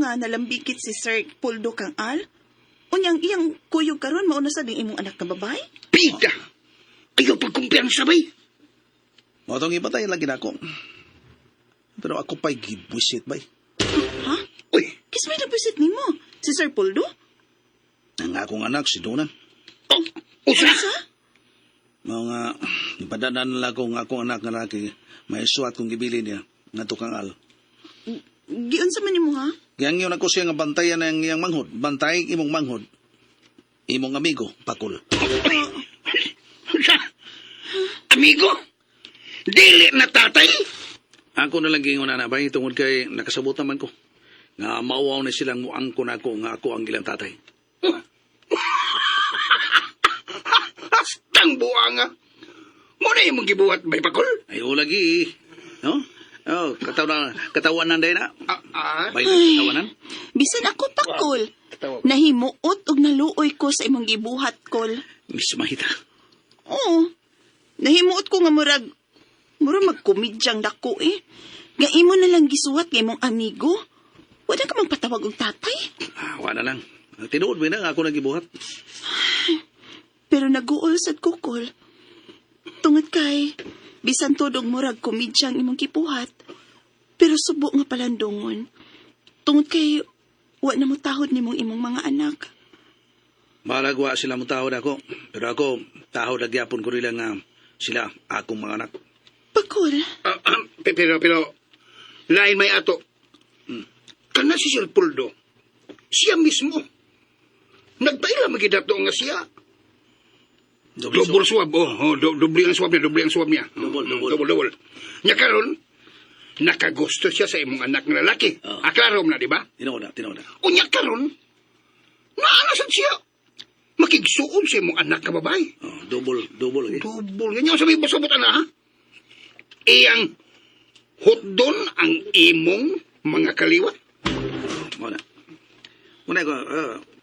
nga nalambigit si Sir Poldo kang Al? Unyang iyang kuyog karon mao na sa ding imong anak nga babae? Pita! Ayaw pagkumpiyansa bay. Mao tong ipatay lagi nako. Pero ako pa'y gibwisit bay. Ha? Uy, Kis may nagbisit nimo? Si Sir Poldo? Ang akong anak si Donna. oh, usa! Sa? Mao nga ipadanan nila ko nga akong anak nga laki may suwat kong gibili niya ngadto kang Al. Giunsa man nimo ha? Giyangyon ako siya nga bantayan ang iyang manghod. Bantay imong manghod. Imong amigo, Pakul. Usa! Amigo! Dili na tatay! Ako na lang gingon na bay tungod kay nakasabot naman ko. Nga mauaw na silang muangko na ako nga ako ang ilang tatay. Hastang buanga! Muna imong gibuhat bay pakol? Ay, o lagi. No? Oh, katawan katawanan day na. Ah, ah. Bay, katawanan. Bisan ako pakol. Katawa. Nahimuot og naluoy ko sa imong gibuhat kol. Miss Mahita. Oo. Nahimuot ko nga murag magkomedyang dako eh. Nga imo na lang gisuwat nga imong amigo. Wala ka magpatawag og tatay. Ah, wala lang. Tinuod mo na nga ako nagibuhat. Pero naguol sad ko kol. Tungod kay bisan tudog murag komedyang imong gibuhat. Pero subo nga palandungon. Tungod kay wa na mo tahod nimong imong mga anak. Malagwa sila mo tahod ako. Pero ako, tahod nagyapon ko nila nga sila akong mga anak. Pakol, Ah, ah, pero, lain may ato. Kana si Sir Puldo, siya mismo. Nagpaila magidato nga siya. Double swab, oh, oh doble ang swab niya, doble ang swab niya. Double, double. Double, double. Nya karon, nakagusto siya sa imong anak nga lalaki. Oh. Aklaro na, di ba? Tinuod na, tinuod na. Unya karon, naana sad siya. Makigsuon sa imong anak nga babae. Oh, double, double lagi. Double. Yan yung sabi mo sabot ana, ha? Iyang hotdon ang imong mga kaliwat. Mao na. Muna ko,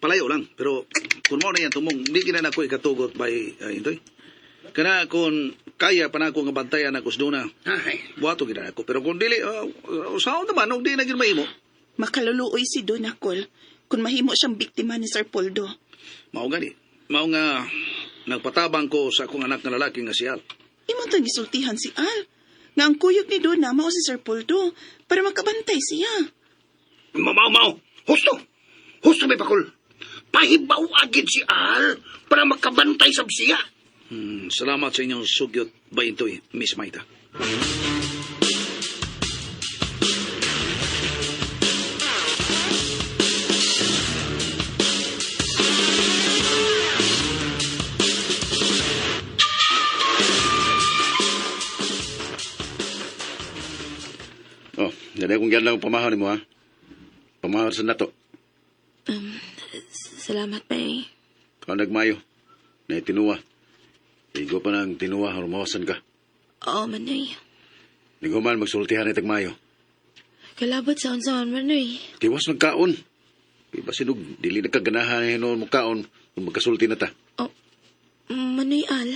palayo lang. Pero kung mao na yan, tumong, di gina na ko ikatugot by Intoy. Kana kung kaya pa na ako nga bantayan ako sa duna, Ay, buhato gina ako. Pero kung dili, usaon naman, og di na gid mahimo. makaluluoy si Donna Col kung mahimo siyang biktima ni Sir Poldo. Mao gani. Mao nga, nagpatabang ko sa akong anak nga lalaki nga si Al. Imo tang gisultihan si Al. Nga ang kuyog ni Donna mao si Sir Poldo para makabantay siya. mao, mao. Husto. Husto may pakul. Pahibaw agid si Al para makabantay sab siya. Salamat sa inyong sugyot, Baintoy, Miss Maita. Oh, dali akong giadlaw ang pamahaw nimo ha. Pamahaw sa nato. Salamat, bay. Kau nagmayo. Na tinuwa. Igo pa nang tinuwa rumawasan ka. Oo, Manoy. Niguman magsultihan ni tagmayo. Kalabot sa unsa man, Manoy. Tiwas nagkaon. Iba sinog dili na kaganahan hinuon mo kaon kung magkasulti na ta. Oh, Manoy Al.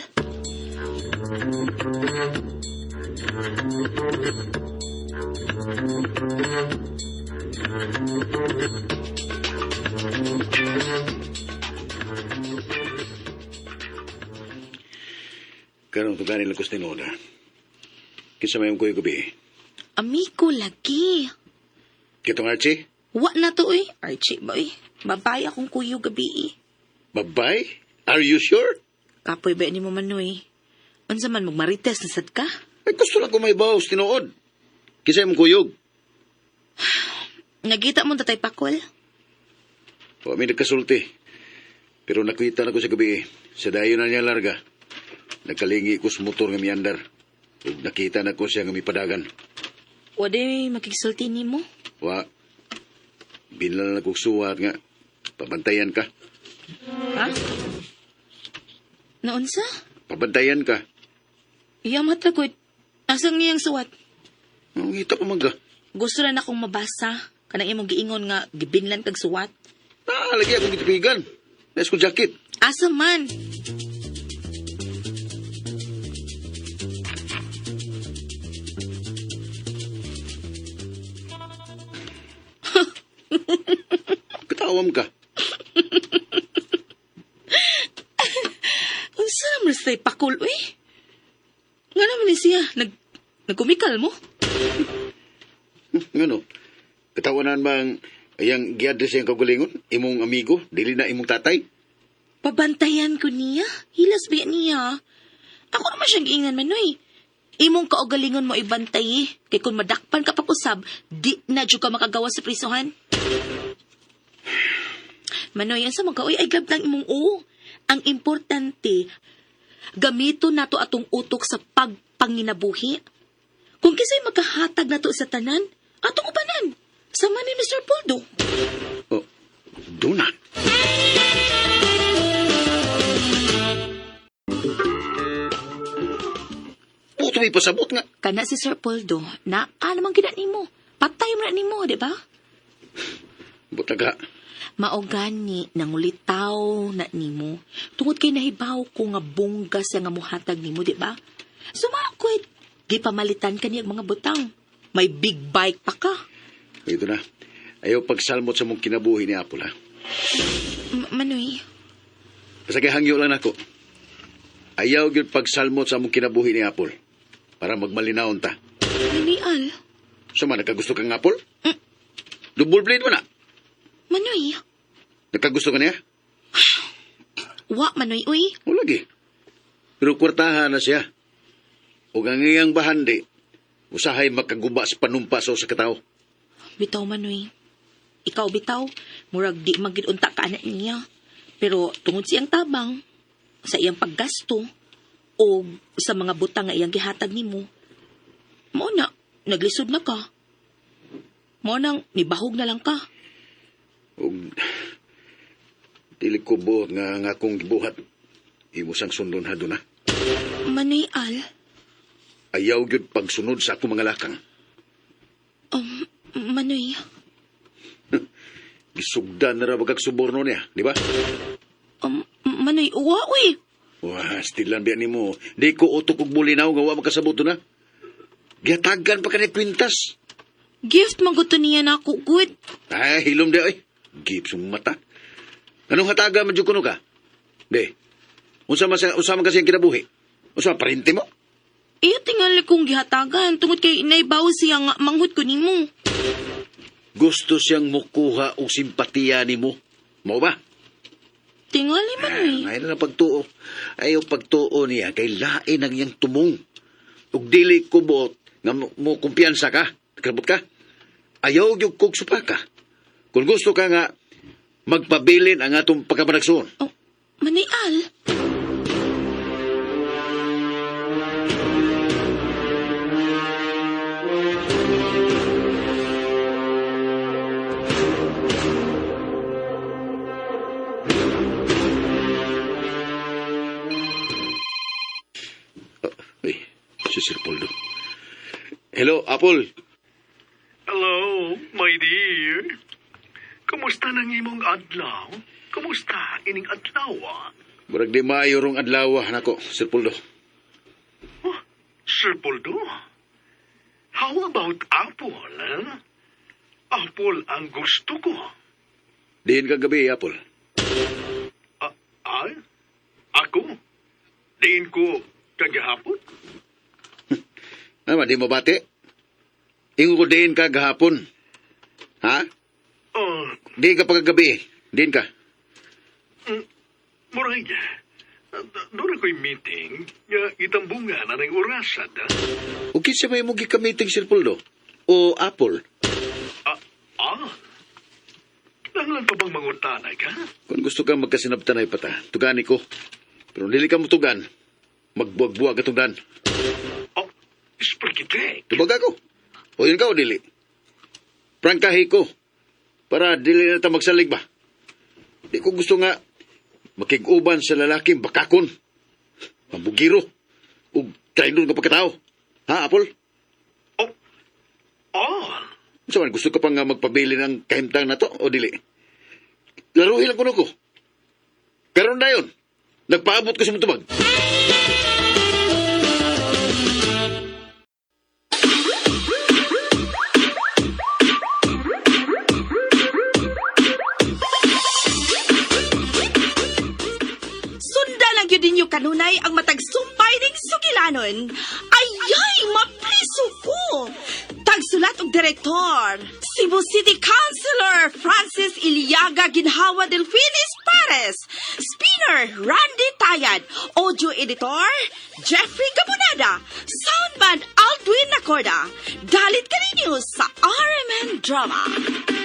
Karon tugani lang ko sa tinuod ha. Kinsa may kuyo gabi. Amigo lagi. Kitong Archie? Wa na to, eh. Archie, boy. Babay akong kuyo gabi, eh. Babay? Are you sure? Kapoy ba ni mo, Manoy? Unsa man, magmarites na sad ka? Ay gusto lang ko may bawas tinuod. Kinsa imong kuyog? Nagita mo tatay Pakol? Wa mi nagkasulti. Pero nakita na ko sa gabi, sa dayon na niya larga. Nagkalingi ko sa motor nga miandar. Ug nakita na ko siya nga mipadagan. Wa di makigsulti nimo? Wa, binlan na kog suwat nga, pabantayan ka. Ha? Naunsa? Pabantayan ka. Iya matagod. Asang niyang suwat? Ang ngita pa man ka. Gusto na akong mabasa. Kanang imong giingon nga gibinlan kag suwat. Ah, lagi akong gitupigan. Nais ko jacket. Asa man? Basta pakul, uy. Nga naman ni siya, nagkumikal mo. Ngano? Katawanan bang ayang giadres siyang kaugalingon? Imong amigo? Dili na imong tatay? Pabantayan ko niya. Hilas ba yan niya? Ako naman siyang giingan, Manoy. Imong kaugalingon mo ibantay eh. Kay kung madakpan ka pag-usab, di na jud ka makagawa sa prisuhan. Manoy, ang sa mga uy, ay glab lang imong o. Ang importante, gamito nato atong utok sa pagpanginabuhi. Kung kisay makahatag nato sa tanan, atong ubanan. Sama ni Mr. Poldo. Oh, doon na. Puto may pasabot nga. Kana si Sir Poldo, na namang gina nimo. Patay mo na nimo, di ba? Butaga. Mao gani nangulitaw na nimo. Tungod kay nahibaw ko nga bongga siya nga muhatag nimo, di ba? Sumakoy, gipamalitan ka niya ang mga butang. May big bike pa ka. Ito na. Ayaw pagsalmot sa mong kinabuhi ni Apple, ha? Manoy, Basta kay hangyo lang nako. Ayaw gyud pagsalmot sa mong kinabuhi ni Apple. Para magmalinaon ta. Manoy Al, So man, nagkagusto kang Apple? Double blade mo na. Manoy, Nagkagusto ka niya? wa Manoy, uy. O lagi. Pero kwartahan na siya. O ang iyang bahandi, usahay makaguba sa panumpa sa usa ka tawo. Bitaw Manoy. Ikaw bitaw, murag di magid unta ka anak niya. Pero tungod siyang tabang, sa iyang paggasto, o sa mga butang nga iyang gihatag nimo, mao na, naglisod na ka. Mao nang nibahog na lang ka. Og dili ko buot nga nga akong gibuhat. Imo sang sundon ha na. Manoy Al, Ayaw gyud pagsunod sa akong mga lakang. Manoy, Gisugdan na ra bagag suborno niya, di ba? Manoy, uwa uy. Wah, stilan biya nimo. Di ko utok og bulinaw nga wa makasabot na. Gihatagan pa ka ni kwintas. Gift man gud to niya nako, good. Ay, hilom di oy. Gipsong mata. Anong hataga man jud kuno ka? Di. Unsa man sa unsa man kasi ang kinabuhi? Unsa man parente mo? Iyo tingali kong gihatagan tungod kay naibaw siya nga manghud ko nimo. Gusto siyang mukuha og simpatiya nimo. Mao ba? Tingali Manoy. Ay, na lang pagtuo. Ayaw pagtuo niya kay lain ang iyang tumong. Ug dili ko buot nga mo kumpiyansa ka. Kabot ka. Ayaw gyud kog supaka. Kung gusto ka nga magpabilin ang atong pagkapanagsuon. Oh, Manoy Al. Uy, si Sir Poldo. Hello, Apple. Hello, my dear. Kumusta nang imong adlaw? Kumusta ining adlaw? Ah? Murag di maayo rong adlaw nako, Sir Poldo. Oh, Sir Poldo, how about apple? Eh? Apple ang gusto ko. Diin ka gabi, Apple. Ah, ay? Ako? Diin ko kagahapon? Ano ba, di mo bati? Ingo ko diin ka gahapon. Ha? Oh, Diin ka pagkagabi. Diin ka. Muray, doon ako'y meeting nga itambungan na ng orasad. Ah, O kinsa may mo gikamiting, Sir Poldo? O Apple? ah, ah. Kinahanglan pa bang mangutanay ka? Kung gusto ka magkasinabtanay pata, tugani ko. Pero dili ka mutugan, magbuwag-buwag atong dan. Oh, sprikitek. Tubag ako. O yun ka o dili. Prangkahi ko. Para dili na ta magsalig ba? Di ko gusto nga makig-uban sa lalaking bakakon. Mabugiro. O traidor nga pagkatao. Ha, Apple? Oh, all. Unsa man, gusto ka pa nga magpabili ng kahimtang na to o dili? Laruhin lang kuno ko. Karon dayon, nagpaabot ko sa mong tubag. Sundan lang gyud ninyo kanunay ang matag sumpay ning sugilanon. Ayay, mapriso ko! Tagsulat og direktor, Cebu City Councilor Francis Iliaga Ginhawa Delfinis Pares, Spinner Randy Tayad, Audio Editor Jeffrey Gabunada, Soundband Aldwin Nacorda. Dalit kaninyo sa RMN Drama.